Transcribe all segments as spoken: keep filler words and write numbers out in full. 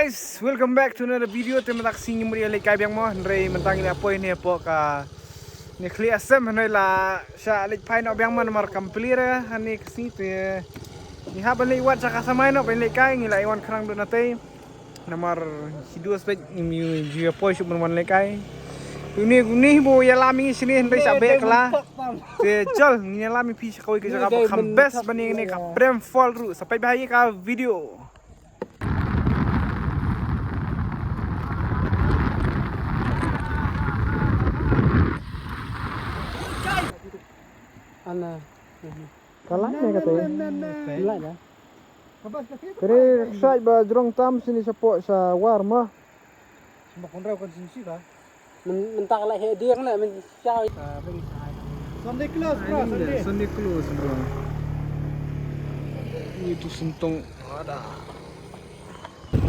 Guys, welcome back to another video. Te mynta ka sngi ngi mut ïa leit kai biang mo, hynrei mynta ngi la poi ne pok ka ne khlieh asem, hynrei la shah leit phai noh biang mo namar kam plie re ha ne ka sngi. Te ngi hap ban leit wad sha ka samai noh ban leit kai, ngi la ïa wan khrang duna tei. Namar shi dua spek ngi ju ïa poi shuh ban wan leit kai. Une une bo ïalam ïa ngi shane hynrei shah beh kylla. Te chol ngi ïalam ïa phi sha kawei ka jaka ba kham best ban ïa ne ka Prem Fall ruh. Sa peit bha ïa ka video. Ana. Ka lait ne ka te? Lait da. Kare kshaid ba jrong tam shini shapoh sha war ma. Sima kon rau kon sin shi ka. Mynta ka lait he diang na men shai. Sunday close bro, Sunday. Sunday close bro. Ini tu sentong ada.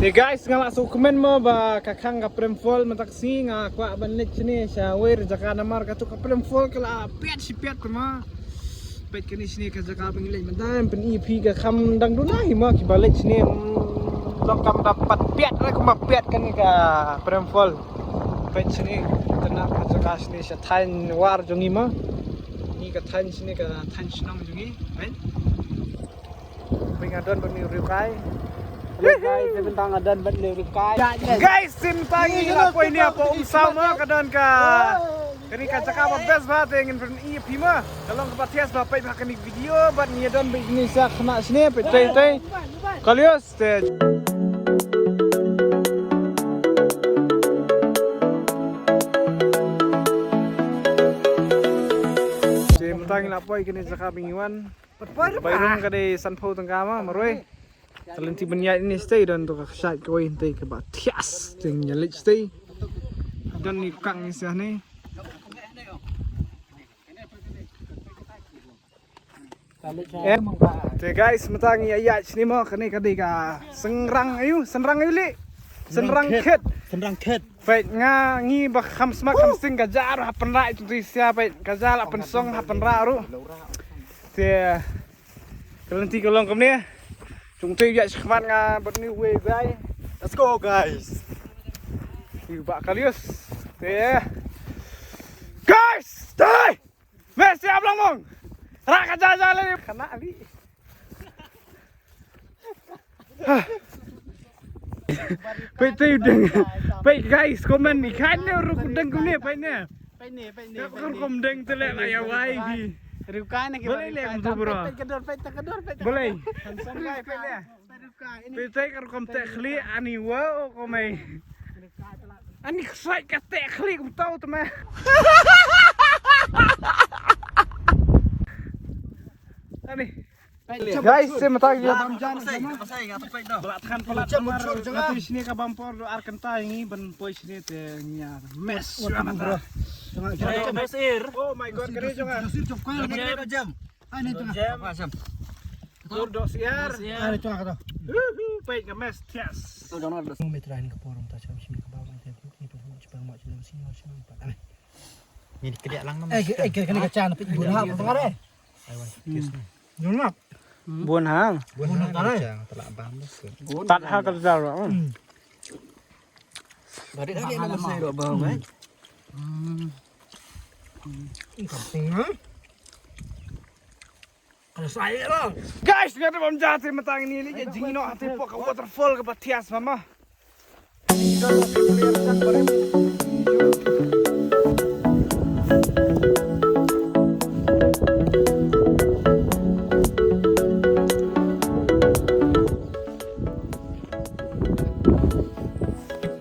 Te guys, nga la sngewkmen mo ba ka khang ka Prem Fall mynta ka sngi, nga kwah ban leit shane sha wei jaka namar katu ka Prem Fall ka la piat shi piat ma. Peit kane shane ka jaka ba ngi leit mynta, pyn-i phi ka kham dang duna hi ma kiba leit shane, mm, long kam da pat piat re kumba piat kane ka Prem Fall. Peit shane, tena ka jaka shane sha thaiñ war jong ngi ma. Ni ka thaiñ shane ka thaiñ shnong jong ngi. Peit. Phi nga don bad ni riewkai. Hello guys, te bynta nga don bad ni riewkai. Guys, te bynta ngi la poi ne hapoh Umsaw ma ka don ka. Kane ka jaka ba best ba te ngin pyn-i phi ma. Ka long kaba thias ba peit ba kane video bad ngi don bad ni sa khana sne peit tei tei. Kalios te. Te bynta ngi la poi kane jaka ba ngi wan. Bai rung ka dei sanphew tyngka ma marwei. Ka lynti ban ïaid ne stay don to ka kshaid kawei hynte kaba thias te ngi ïa leit stay. Don ni kang ni sah ni. Te guys mynta ngi ïa ïaid shini mo kane ka dei ka Synrang ayu Synrang ayu li. Synrang khet. Synrang khet. Peit nga ngi ba kham smat kham sting ka ja ruh ha pynrah tu sia peit ka ja la pynsong ha pynrah ruh. Te ka lynti ka long kumne. Jong te ïa shikmat nga bad ni wei bai. Let's go guys. Yu ba kalius. Te guys, stay. Mes ya blang mong. Ra ka ja ja le khana ali. Peit te u deng. Peit guys, comment ni kan ne ru ku deng ku ne peit ne. Peit ne, peit ne. Ka ru kum deng te le la ya wai bi. Ru kai ne ki. Boleh le kum tu bro. Peit ka dor, peit ka dor, peit. Boleh. Handsome guy peit ne. Peit te ka ru kum te khli ani wa ko mai. Ani ksai ka te khli kum tau te mai. Ani. Guys, te mynta ngi. Palat khan palat namar katu shini ka bam por do ar kynta ngi ban poi shini te ngi ar mes. Oh my god, kare jong nga. Jam. Ani tu jam. Tur do siar. Ani tu kata. Peit ka mes thias. Metra ni ka por mynta cham shini ka bam te ni tu chipang ma chini si ma chini pa. Ni kediak lang. Eh, eh, kene ka chan peit bun ha tengah eh. Ai wan kiss ni. Bun ha. Bun ha tengah eh. Tat ha ka jal. Barit lagi nama saya dok bau eh. Kampung ha. Kalau saya lah. Guys, nga da bam ja te mynta ngi leit jingïaroh ha te pok ka waterfall kaba thias mama.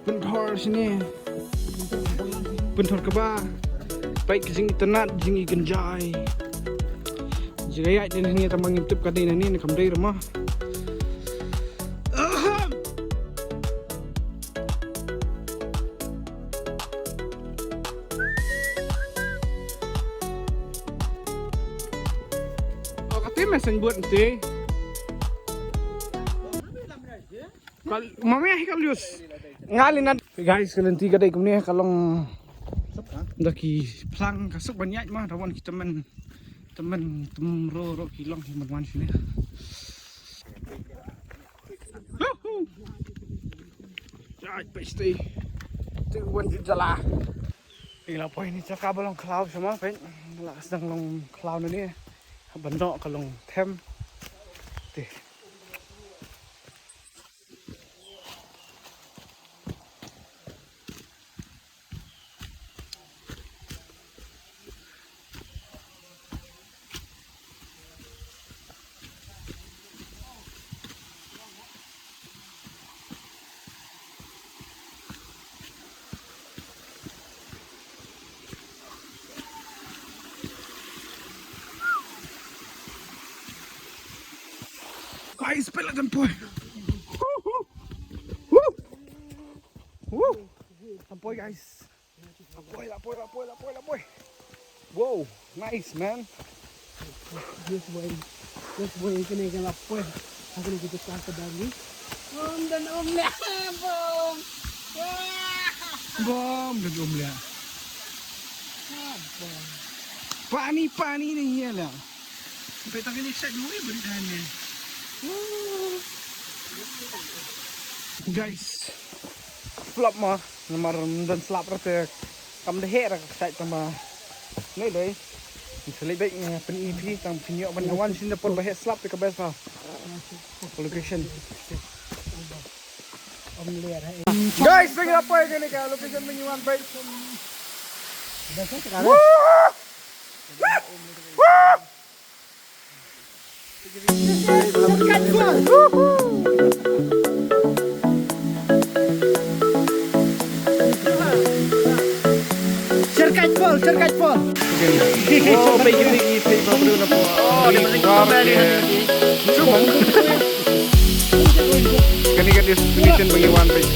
Pynthor shini. Pynthor kaba. Peit ka jingitynnad, jingikynjai. Jingïaid ne hangne tang ba ngim tip ka dei nangne ne kam dei ruh ma. Ahem. Oh, ka te me seng buat nanti. Kal mami ahi kal yus. Ngali nan. Guys, ka lynti ka dei kumne ka long da ki phlang ka suk ban ïaid ma da wan ki tymmen tymmen tymmen ro ro ki long ki man wan shini. Woohoo! Ai, peit te. Te wan ju jala. Ila poi ni jaka ba long khlaw shama, peit. La sdang long khlaw na ni. Ban noh ka long them. Te. Guys, peit la jan poi. Woo, woo, woo. Woo. Jan poi, guys. La poi, la poi, la poi, la poi, la poi. Wow, nice, man. This way, this way, kane ka la poi. Kane ka jaka ka dang ni. Bom, don um lah. Bom. Wah. Bom, don um lah. Bom. Pani, pani nahi hai lah. Peit tang kane, sait duh, bari tahan ne. Guys, flop ma, namar ym don slap ra te kam da heh ra ka sait tang ba. Nei dei. Sa leit beit nga pyni phi tang phin ïoh ban wan shisha por ba heh slap te ka best ha. Location. Guys, phi nga poi kane ka location ba ngi wan beit. Woo! Woo! Syrkait Fall, Syrkait Fall. Oh, peit, peit, peit, peit, peit, peit. Oh, dia mesti kau bayar dia. Kane ka destination ba ngi wan beit.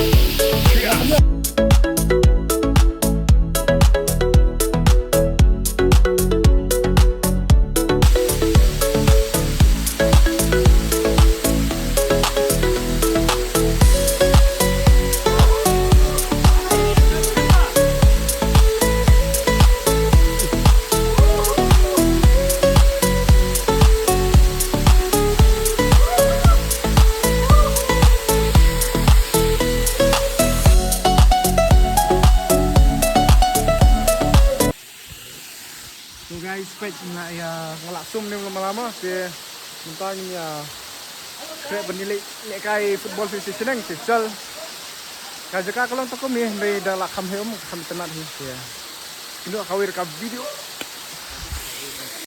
So guys, peit nga ïa, nga la sum ne lama lama te mynta ngi ïa khreh ban ïaleh lehkai football sha shnong te chal. Ka jaka ka long ta kum hi, hynrei da la kham hi um, kham itynnad hi te. Ïa kano ka wei ka video.